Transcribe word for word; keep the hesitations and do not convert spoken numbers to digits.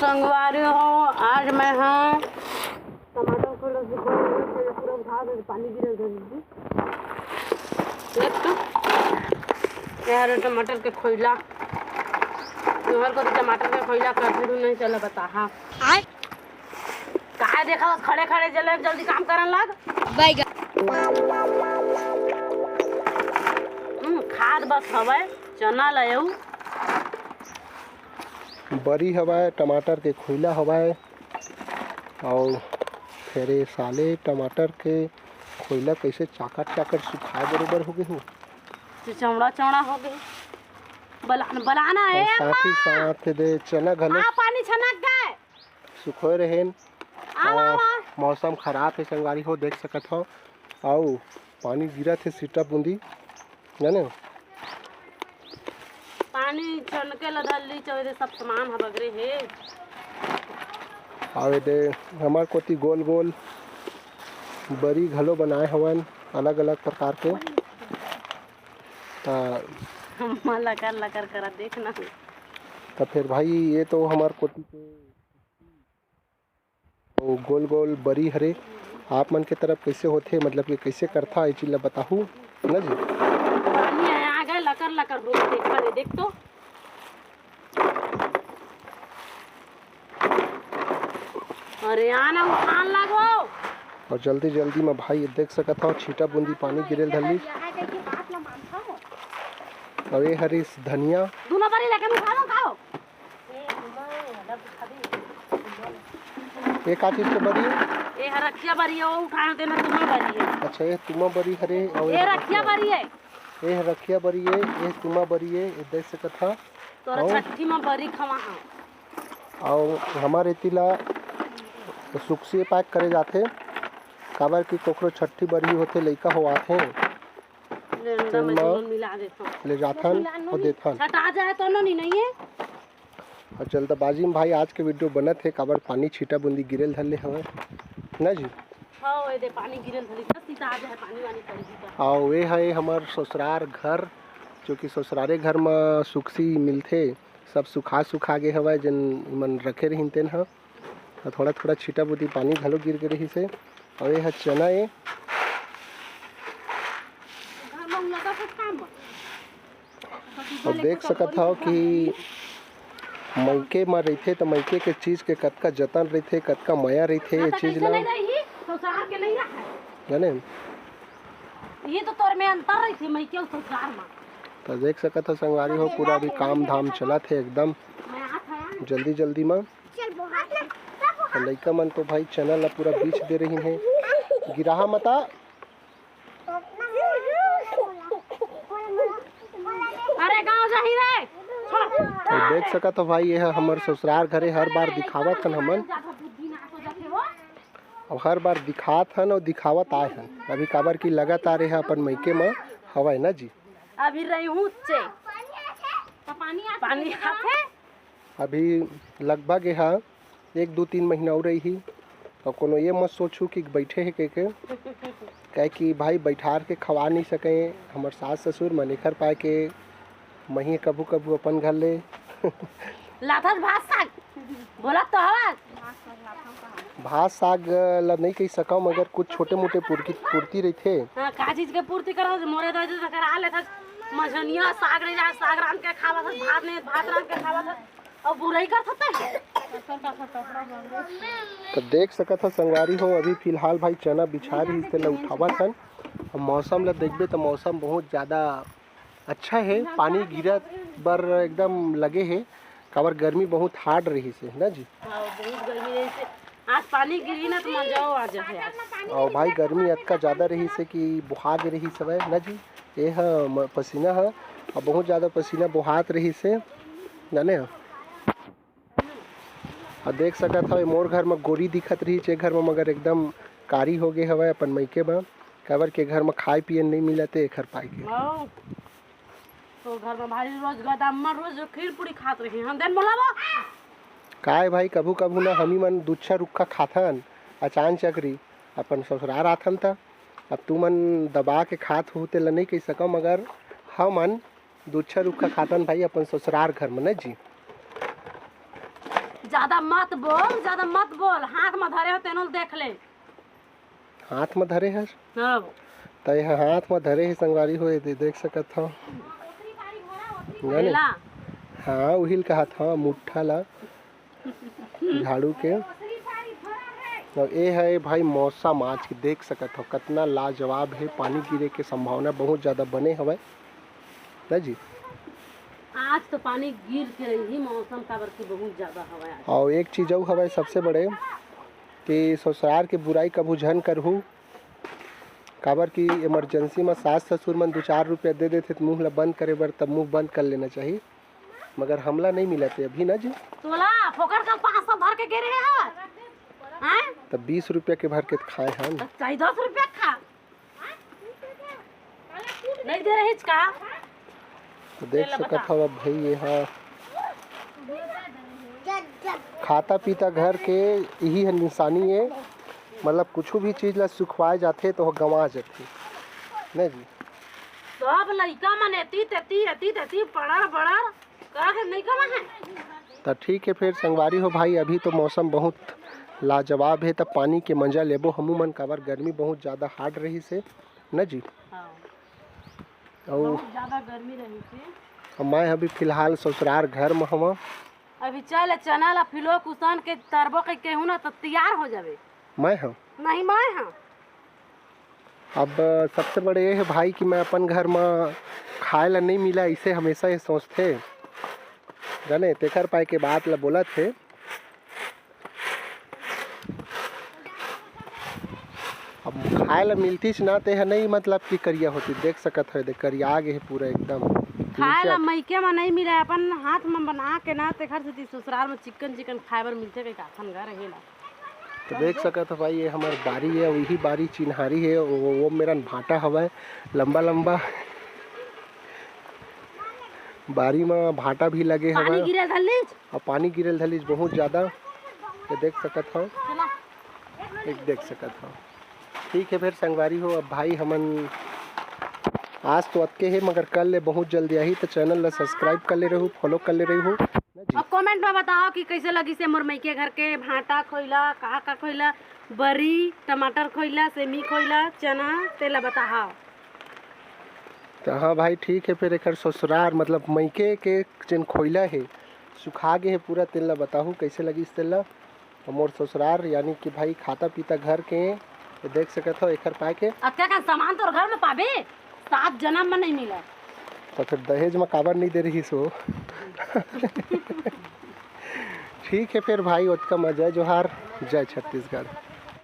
संगवारी हो, आज मैं ह टमाटर को लग पूरा उठा दे, पानी गिरल दे दीदी। देख तो, ये हरे टमाटर के खोइला, तुहर को टमाटर के खोइला कर दू नहीं चला बता। हाँ, आय। काहे देखा खड़े खड़े जले, जल्दी काम करन लग। बैगन। हम्म, खाद बस हवय, चना लयऊ। बरी हवय, टमाटर के खोइला हवय, अउ फेर ए साले टमाटर के खोइला कइसे चाकर चाकर सुखाए बरोबर हो गे हो। तो चौड़ा चौड़ा हो गे। बला-, बलाना अउ है साथ ही अम्मा। साथ दे चना घलो हाँ, पानी छनक गए। सुखोए रहेन। आवा, अउ आवा। मौसम खराब हे संगवारी हो, देख सकत हव। अउ पानी गिरत हे, सीटा बूंदी, जाने? पानी छनके ल धर ली, चौदह सब सामान ह बगरे हे। अउ एदे हमर कोती गोल गोल बरी घलो बनाए हवन, अलग अलग प्रकार के। त अम्मा लकर लकर करत देख ना। त फेर भाई, ये तो हमर कोती के अउ गोल गोल बरी हरे। आप मन के तरफ कइसे होथे, मतलब कि कइसे करथा, ये चीज ला बताहू ना जी। पानी आय, आ गए, लकर लकर हो गए, देख, अरे देख तो। अरे आना, उठान लागो। अउ जल्दी जल्दी में भाई, देख सकत हव, छीटा बूंदी पानी गिरेल धरली। अउ ये हरिस धनिया। दूनो बारी लेके उठाओ, खाओ। ये का चीज के बरी हे? ये हरखिया बरी हे, वो उठाए होते ना, तुमा बरी हे। अच्छा, ये तुमा बरी हरे, अउ ये ये रखिया बरी हे। ये हरखिया बरी हे, ये तुमा बरी हे, ये देख सकत हा। तोरा अउ छट्ठी मा बरी खवा हा। अउ हमर एती ला सुकसी pack करे जाथे, काबर कि कोकरो छट्ठी बरी होथे, लइका हो आथे, ले, तेन मा मिला देथो। ले जाथन अउ देथन। छटा जाए तो नो, नहीं, नहीं है। अउ जल्दबाजी में भाई आज के video बनत हे, काबर पानी छीटा बूंदी गिरेल धर ले हवय ना जी। हाँ, ओए दे पानी गिरेल धर ले, सीधा आ जाए पानी वानी पड़ गई तो। अउ ये है हमर ससुरार घर, जो कि ससुरारे घर म सुकसी मिलथे, सब सुखा सुखा गे हवय, जेन मन रखे रहिन तेन ह। अउ थोड़ा थोड़ा छीटा बूंदी पानी घलो गिर गे रहिस हे। अउ ये ह चना ए। घर में उलटा से काम बा। अउ देख सकत हव कि मइके म रहिथे त मइके के चीज के कतका जतन रहिथे, कतका मया रहिथे ये चीज ला। जाने? ये तो तोर में अंतर रहिथे मइके अउ ससुरार म। त देख सकत हव संगवारी हो, पूरा अभी काम धाम चलत हे एकदम जल्दी जल्दी म। त लइका मन तो भाई चना ला पूरा बीछ दे रहिन हे, गिराहा मता। अरे गाँव जाही रे। अउ देख सकत हव भाई, ये ह हमर ससुरार घरे, हर बार दिखावत हन हमन। अउ हर बार दिखात हन अउ दिखावत आए हन। अभी काबर कि लगातार ये ह अपन मइके म हवय ना जी। अभी रही हूँ चे। पानी आथे। अभी लगभग ये ह एक दू तीन महीना अउ रही। अउ कोनो ये मत सोचू कि बइठे हे कहिके, काहे कि भाई बइठार के खवा नहीं सके हमर सास ससुर मन, एखर पाए के मही कभू कभू अपन घर ले लाथस भात साग, बोलत तो हवस। भात साग ला नहीं कहि सकव, मगर कुछ छोटे मोटे पूर्ति, पूर्ति रहिथे। हाँ, का चीज के पूर्ति करत, मोरे दादी तो करा लेथस, मझनिया साग नहीं रहा, साग रांध के खावत हस, भात नहीं, भात रांध के खावत हस। अब बुराई कर सकता है। त देख सकत हव संगवारी हो, अभी फिलहाल भाई चना बिछा रहिस तेला उठावत हन। अब मौसम ला देखबे त मौसम बहुत ज्यादा अच्छा हे, पानी गिरत बर एकदम लगे हे, काबर गर्मी बहुत hard रहिस हे ना जी। हाँ, बहुत गर्मी रहिस हे। आज पानी गिरी ना त मजा आ जाए आज। अउ भाई गर्मी अतका ज्यादा रहिस हे कि बोहा गे रहिस हवय ना जी। ये ह म-, पसीना ह, अउ बहुत ज्यादा पसीना बोहात रहिस हे, जाने ह। अउ देख सकत हव, ये मोर घर म गोरी दिखत रहिस, ये घर म मगर एकदम कारी हो गे हवय अपन मइके म, काबर के घर म खाए पिए नइ मिलत हे एखर पाए के। हाँ। तो घर म भाई रोज गदम्मा रोज खीर पूरी खात रही, हम देन बोलावा। काय भाई, कभू कभू ना हमी मन दुच्छा रुक्खा खाथन, अचान चकरी अपन ससुरार आथन त। अब तुमन दबा के खात हो तेला नइ कहि सकव, मगर हमन दुच्छा रुक्खा खाथन भाई अपन ससुरार घर म, न जी। ज्यादा मत बोल, ज्यादा मत बोल, हाथ में धरे हो तेनो ल देख ले। हाथ में धरे हस? हाँ। त ये हाथ में धरे हे संगवारी हो, ये दे-, देख सकत हो। जाने? ला। हाँ, उहिल कहत हव, मुट्ठा ला। झाड़ू के। अउ ए है भाई मौसम आज के, देख सकत हो कतना लाजवाब हे। पानी गिरे के संभावना बहुत ज्यादा बने हवय ना जी। आज तो पानी गिर के रही मौसम, काबर कि बहुत ज्यादा हवा है। अउ एक चीज अउ हवय सबसे बड़े कि ससुरार के बुराई कभू झन करहू, काबर कि इमरजेंसी म सास ससुर मन दू चार रुपया दे देथे त मुंह ल बंद करे बर, तब मुंह बंद कर लेना चाही। मगर हमला नहीं मिलत हे अभी ना जी। तोला फोकट का पाँच सौ भर के गे रहे हवस, हैं? तब बीस रुपया के भर के खाए हन। तब चाहे दस रुपया खा। नहीं दे रही का? तो देख तेला सकत बता। हव अब भाई, ये हा खाता पीता घर के यही है निशानी है, मतलब कुछ भी चीज ला सुखवाए जाथे तो गंवा जाथे, नहीं जी। सब लइका मन एती तेती, एती तेती, बड़र बड़र, का है, नहीं कमा है? त ठीक है फिर संगवारी हो भाई, अभी तो मौसम बहुत लाजवाब है, त पानी के मजा लेबो हमू मन, काबर गर्मी बहुत ज्यादा hard रही से न जी। हाँ। अउ बहुत ज्यादा गर्मी रही से। अब मैं अभी फिलहाल ससुरार घर में हवा। अभी चल चना ला फिलो कुसन के तरबो के केहू ना तो तैयार हो जावे। मैं हाँ। नहीं, मैं हाँ। अब सबसे बड़े ये है भाई कि मैं अपन घर में खाए ला नहीं मिला, इसे हमेशा ये सोचथे, जाने तेकर पाए के बात ला बोलत हे। अब खाए ला मिलतीस ना, ते ह नहीं मतलब कि करिया होती, देख सकत हो, देख करिया गे हे पूरा एकदम। खाए ला नीचे। मइके म नहीं मिला, अपन हाथ म बना के ना, तेखर सेती ससुराल म चिकन चिकन खाए बर मिलथे, कहिके आथन गा रहे ला। तो देख सकत हो भाई, ये हमर बारी है, वही बारी चिन्हारी है, वो, वो मेरन भाटा हवय लंबा लंबा। बारी म भाटा भी लगे पानी हवय। गिरे धलिस। अउ पानी गिरे ल धलिस बहुत ज्यादा, ये देख सकत हव, चला। एक देख सकत हव। ठीक है फिर संगवारी हो, अब भाई हमन आज तो अतके हे, मगर कल ले बहुत जल्दी आही, तो channel ला subscribe कर ले रहू, follow कर ले रहू। अब comment में बताओ कि कैसे लगिस हे मोर मइके घर के भांटा खोइला, का का खोइला, बरी, टमाटर खोइला, सेमी खोइला, चना, तेला बताओ। तो हाँ भाई, ठीक है, फिर एकर ससुरार मतलब मइके के जेन खोइला हे, सुखा गे हे पूरा, तेला बताहू कैसे लगिस तेला। और मोर ससुरार यानी कि भाई खाता पीता घर के, ये देख सकत हो एकर पाए के। अतका कन सामान तोर घर में पाबे, सात जन्म में नहीं मिला। तो फिर दहेज में काबर नहीं दे रही सो? ठीक है फिर भाई, ओतका में जय जोहार, जय छत्तीसगढ़।